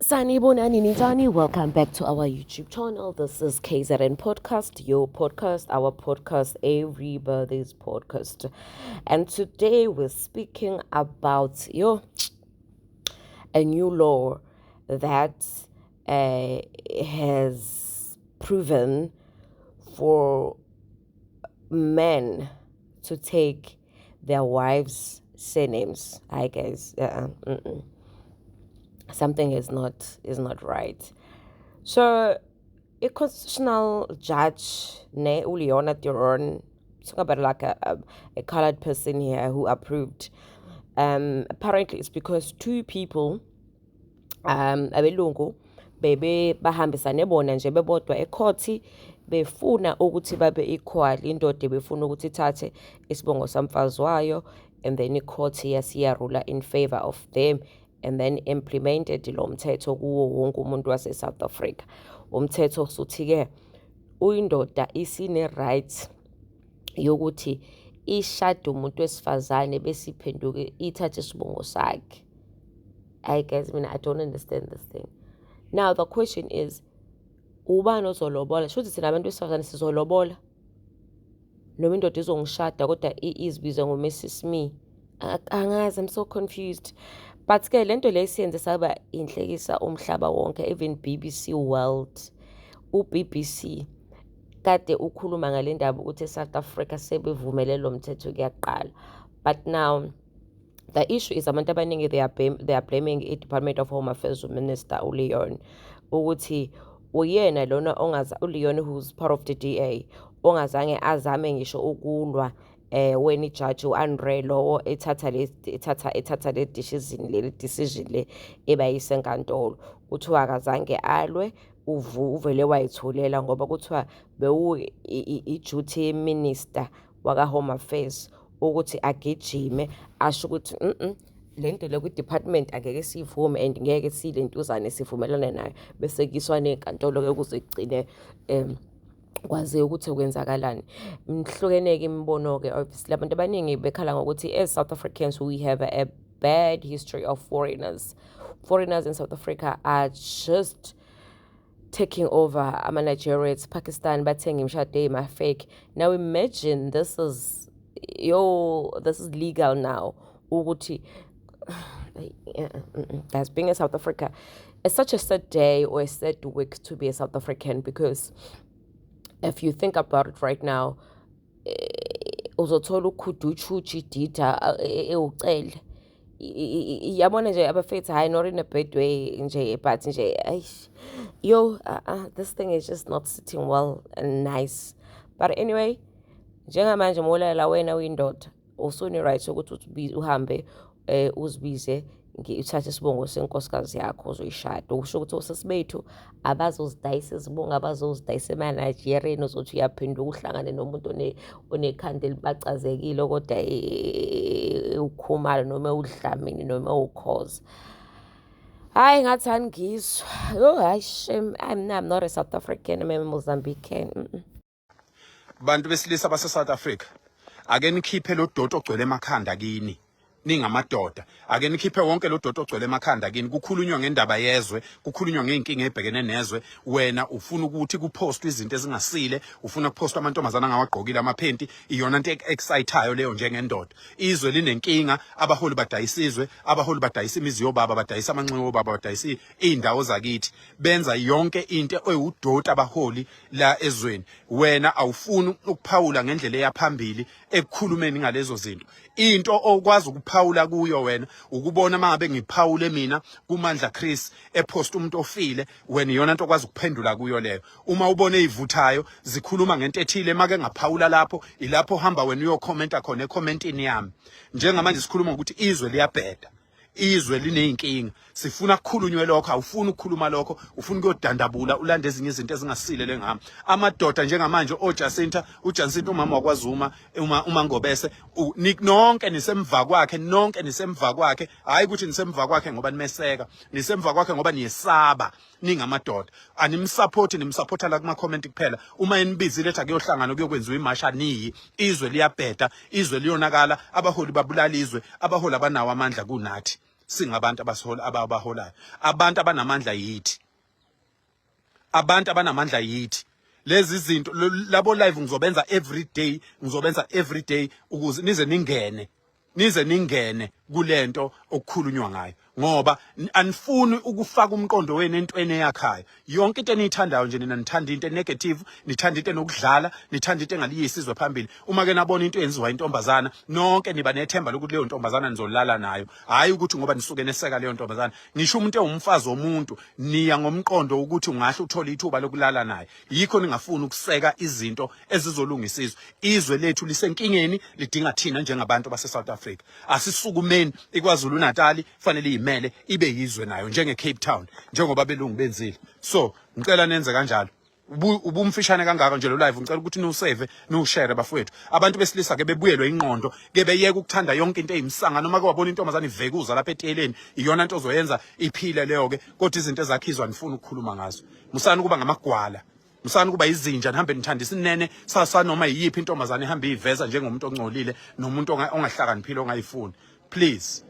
Sanibonani ninjani, welcome back to our YouTube channel. This is KZN Podcast, your podcast, our podcast, everybody's podcast. And today we're speaking about your a new law that has proven for men to take their wives' surnames. I guess something is not right. So, a constitutional judge, ne uLeona Theron, talking about like a colored person here who approved. Apparently, it's because two people, abelungu, bebe bahambisane bona nje bebodwa ecourt befuna ukuthi babe equal. Indoda befuna ukuthi ithathe isibongo samfazi wayo, and then icourt yasiyarula in favor of them and then implemented lo mthetho kuwo wonke umuntu wase-South Africa. Umthetho usuthi-ke uyindoda isine-right yokuthi ishade umuntu wesifazane bese iphenduke ithathe isibongo sakhe. I guess mina I don't understand this thing. Now the question is, ubani ozolobola? Shuthi thina abantu besifazane sizolobola noma indoda izongishada kodwa izibize ngo-Mrs Me? Angazi, I'm so confused. But ke lento le siyenze saba inhlekisa umhlaba wonke, even BBC World, u-BBC kade ukhuluma ngale ndaba ukuthi e-South Africa sebevumele lo mthetho kuyaqala. But now the issue is abantu abaningi, they are blaming i-Department of Home Affairs Minister uLeon ukuthi uyena lona ongaza, uLeon who's part of the DA, ongazange azame ngisho ukulwa wena ijaji u-Andre lowo ethatha le decision, le decision le ebayise enkantolo. Kuthiwa akazange alwe, uvele wayithulela ngoba kuthiwa bewu i-duty ye-minister waka-Home Affairs ukuthi agijime asho ukuthi le nto le kwi-department angeke siyivume and ngeke silentuzane sivumelane nayo, bese kuyiswa ney'nkantolo-ke kuze kugcine kwaziwe ukuthi kwenzakalani. Mhlukene-ke imibono-ke. Obviously abantu abaningi bekhala ngokuthi as South Africans we have a bad history of foreigners. Foreigners in South Africa are just taking over. Ama-Nigerians, Pakistan, bathenga imishado eyima-fake. Now imagine this is, yo, this is legal now ukuthi guys, being in South Africa, it's such a sad day or a sad week to be a South African, because if you think about it right now, uzothola ukhudutshutshu idida ewucele yabona nje abafethu. Hayi, not in a bad way nje, but nje eish, yo, this thing is just not sitting well and nice. But anyway, njengamanje molala wena uyindoda usune-right yokuthi uhambe uzibize, uthathe isibongo senkosikazi yakho ozoyishada. Okusho ukuthi osisi bethu abazozidayisa izibongo, abazozidayisa ema-Nigerian, uzothi uyaphenduka uhlangane nomuntu onekhanda elibacazekile kodwa ewuKhumalo noma ewuDlamini noma ewuKhoza. Hhayi, ngathi angizwa. Yo, hayi shame, I'm not a South African, I'm a Mozambican. Bantu besilisa base South Africa, ake nikhiphe lo doti ogcwele emakhanda kini. Ningamadoda, ake nikhiphe wonke lo doti ogcwele emakhanda kini. Kukhulunywa ngendaba yezwe, kukhulunywa ngey'nkinga ey'bhekene nezwe, wena ufuna ukuthi kuphostwe izinto ezingasile, ufuna kuphostwe amantombazane angawagqokile amaphenti. Iyona nto excitayo leyo njengendoda? Izwe linenkinga, abaholi badayisa izwe, abaholi badayisa imizi yobaba, badayisa amanxiwa obaba, badayisa iy'ndawo zakithi, benza yonke into ewudoti abaholi la ezweni. Wena awufuni ukuphawula ngendlela eyaphambili ekukhulumeni ngalezo zinto. Into okwazi ukuphawula kuyo wena ukubona mangabe ngiphawule mina kuMandla Chris epost umuntu ofile, wena iyona into okwazi ukuphendula kuyo leyo. Uma ubone ezivuthayo zikhuluma ngento ethile, make ngaphawula lapho, ilapho hamba wena uyokhomenta khona ecommentini yami. Njengamanje sikhuluma ngokuthi izwe liyabheda, izwe lineyinkinga, sifuna kukhulunywe lokho. Awufuni ukukhuluma lokho, ufuna ukuyodandabula ulande ezinye izinto ezingasile lengami. Amadoda njengamanje, oJacinta, uJacinta umama wakwaZuma, uma Ngobese, nonke nisemva kwakhe, nonke nisemva kwakhe. Hayi ukuthi nisemva kwakhe ngoba nimeseka, nisemva kwakhe ngoba niyesaba. Ningamadoda animsupport, nimsupporta la kuma comment kuphela. Uma enibizile ethi akuyohlangana kuyokwenziwa imasha, niyi. Izwe liyabheda, izwe liyonakala, abaholi babulala izwe, abaholi abanawo amandla kunathi. Singabantu abasihola, ababaholayo, abantu abanamandla yithi, abantu abanamandla yithi. Lezi zinto labo live ngizobenza every day, ngizobenza every day ukuze nize ningene, nize ningene kulento okukhulunywa ngayo, ngoba anifuni ukufaka umqondo wenu entweni eyakhayo. Yonke into eniyithandayo nje nina, nithanda into negative, nithanda into enokudlala, nithanda into engaliyisi izwe phambili. Uma ke nabona into eyenziwa intombazana, nonke niba nethemba lokuthi leyo ntombazana nizolala nayo. Hhayi ukuthi ngoba nisuke neseka leyo ntombazana. Ngisho umuntu ewumfazi womuntu, niya ngomqondo ukuthi ungahle uthole ithuba lokulala naye. Yikho ningafuni ukuseka izinto ezizolungisa izwe. Izwe lethu lisenkingeni, lidinga thina njengabantu base-South Africa. Asisukumeni, iKwaZulu Natal fanele iyimele, ibe yizwe nayo njenge-Cape Town, njengoba belungu benzile. So ngicela nenze kanjalo. Ubumfishane kangaka nje lo live, ngicela ukuthi niwusave, niwushare bafowethu. Abantu besilisa ke bebuyelwe ingqondo ke, beyeke ukuthanda yonke into eyimsanga. Noma ke wabona intombazane ivekuza lapha etiyeleni, iyona nto ozoyenza iphile leyo ke, kodwa izinto ezakhizwa nifuna ukukhuluma ngazo. Musani ukuba ngamagwala, musani ukuba izinja, nihambe nithanda isinene sasa noma yiyiphi intombazane ihambe iveza njengomuntu ongcolile nomuntu ongahlakaniphile ongayifuni. Please.